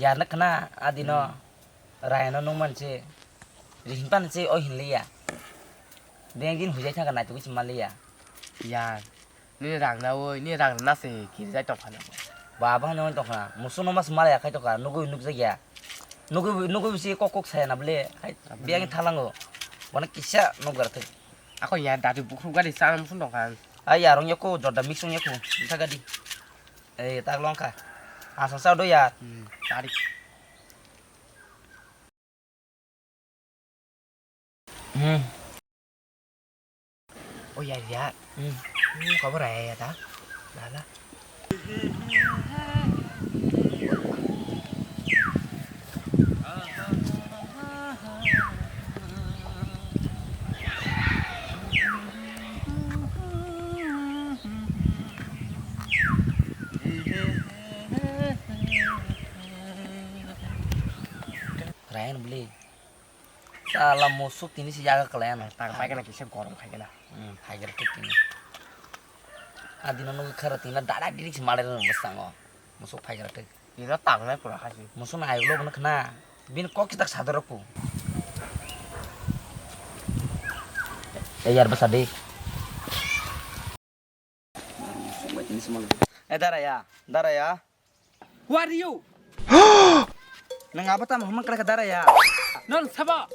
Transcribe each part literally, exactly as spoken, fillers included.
Yarna khna adino Hmm. Rayano nung manse. Rihin pan se o hinliya. Bengin hujai thangka naitugwi se manliya. Yar. Nini rang na oi, nini rang na se kirijai tongkha na. Ba bang nang tongkha. Musu no mas malaya khai tongkha. Nugui nukjakya. Nugui nugui bisi kok kok saya na bole. Hai, Aboni. Biyang thalango. Bona kisa nukgar thai. Ako ya dadu bukhuk gari sa musu tongkha. Ai yarong yako jorda mix ong yako. Bisa gadi. Eh, tak longkha. Asa sa do ya. Hmm, tari. Hmm. Oh ya ya. Hmm. Hmm, kau berai ya ta. Lala. Ryan beli. Sala musuk tini si jaga kelayan. Tang paikana kisa gorong khaikana. Hmm, phaikara thik tini. Adino nugwi khara tini dada diri si malai rw bwskango. Musuk phaikara thik. Ino tangnai pura khasi. Musuk na ayulo bono khna. Bini kok kitak sadorok pu. Eh, yar bwsa di. Eh, dara ya, dara ya. Who are you? Nang abo tamo hwnmang kra kha dara ya. Non sabo.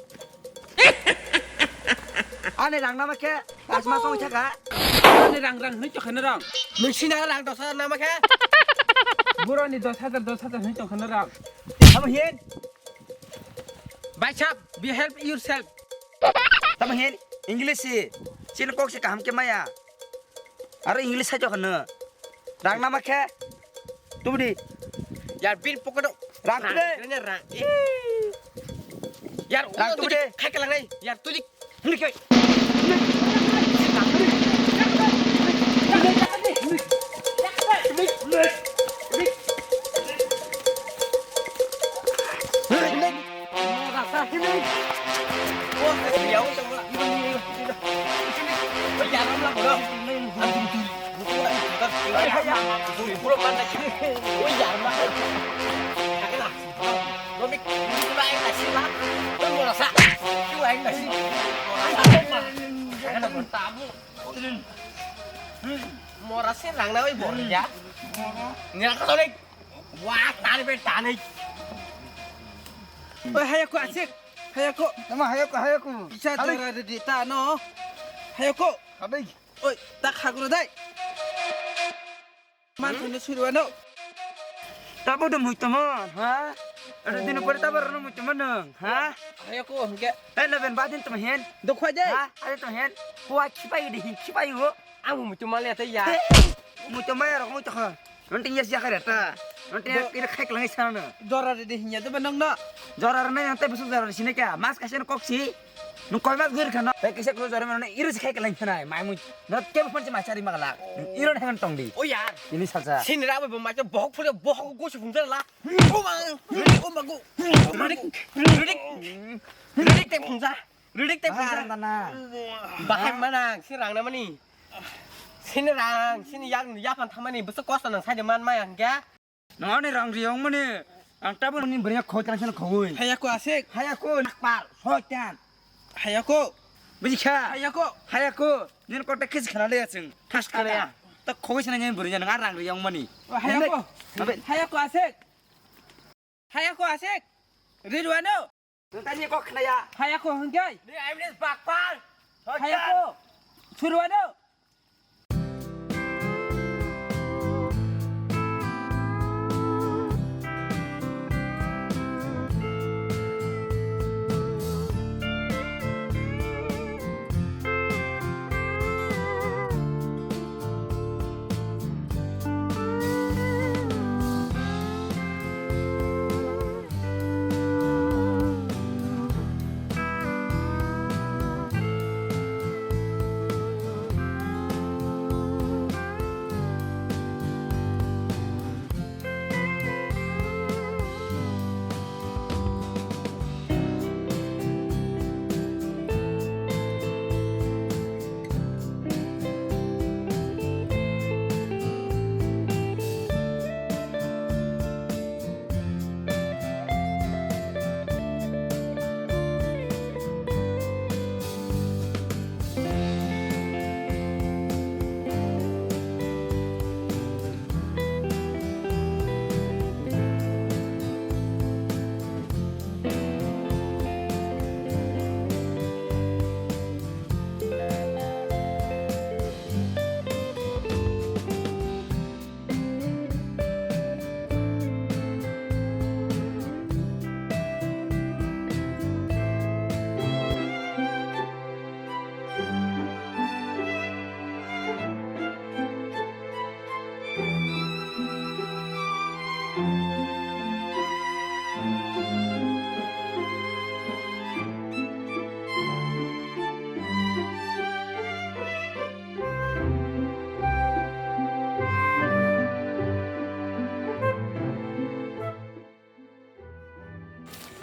Ani rang nama khe, asma song chaka. Ani rang rang hwnwi tokha na rang. Nung sina rang dos hajar nama khe. Buroni dos hajar, dos hajar hwnwi tokha na rang. Abo hin. Baisap, be help yourself. Tamo hin, English si. Chini kok se kaham khe maya. Aro English sai jokha no. Rang nama khe? Tubudi. Yar bin pocket o. Rang tude. Rang, rang, rang. Ih. Yar rang ulo tubudi. Khai kalang nai. Yar tuli. Hini kai. Mora se rang na oi bor ya. Ni rang ka sore. Wah, tani be tani. Oi, hayako asik. Hayako. Nama hayako, hayako. Isa jora de di ta no. Hayako. Abai. Oi, ta khagro dai. Man thani suri wano. Tabo dum huitomon, ha? Ada dino pore tabo rono muitomon nung, ha? Hayako hingke. Tai laben badin tum hen. Dokhwa dai. Ha? Ada tum hen. Hua khipai de hin khipai ho. Ang muitomon le tai ya. Muitomon ya rok muitomon. Nonting yes ya kare ta. Nonting ya kire khai klang sana. Jora de hinya de banang na. Jora ne yang tai besok jora sini kya? Mas kasih kok si. Nung koi mas guri khano. Tei kisa klo jora mane iris khai keleng khanai. Mai mui. No ke phone se machari magala. Iro ne tong di. O yar. Ini salsa. Sin ra bo macha bohok phule bohok go se phungsa la. O ma. O ma go. O ma rik. Rik. Rik te phungsa. Rik te phungsa. Bahai mana si rang na mani. Sin rang sin yang ya pan thamani bese kosto nang sai de man maya hingke. Nangni rang riyong mani ang tabuk ni bwrwi khoi tang sano khoi. Hayako asik. Hayako nakpar soitan. Hayako. Bujikha. Hayako. Hayako. Nini kota kis khana le asing. Khas khana ya. Ta khoi sana nini bwrwi nang rang riyong mani. Hayako. Abe. Hayako asik. Hayako asik. Ridwano. Nung tani kok khnaya. Hayako hingkai. Ni aimnes bakpal. Hayako. Surwano.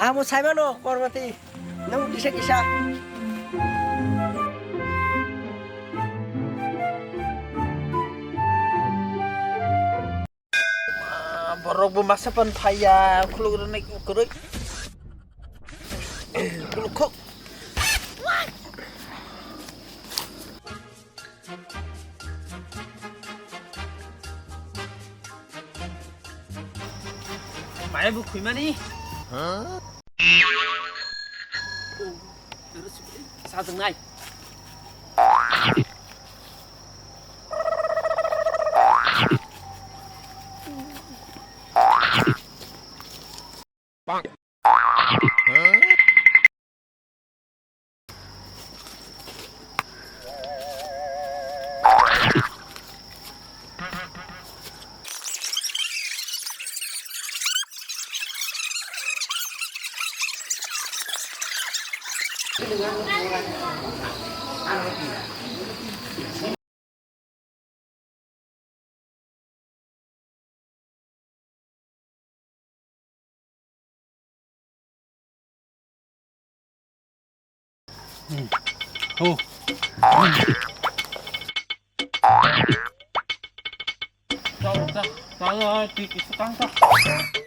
Amo saimano, Parvati. Nung kisa kisa. Ah, borok bo masa pan phaiya, khuluk rwnai kwrwi. Khuluk khok. Mai bo khuimani. Sajwngnai. Hmm. Oh. Tao, tao, tao, tiki sekang tao.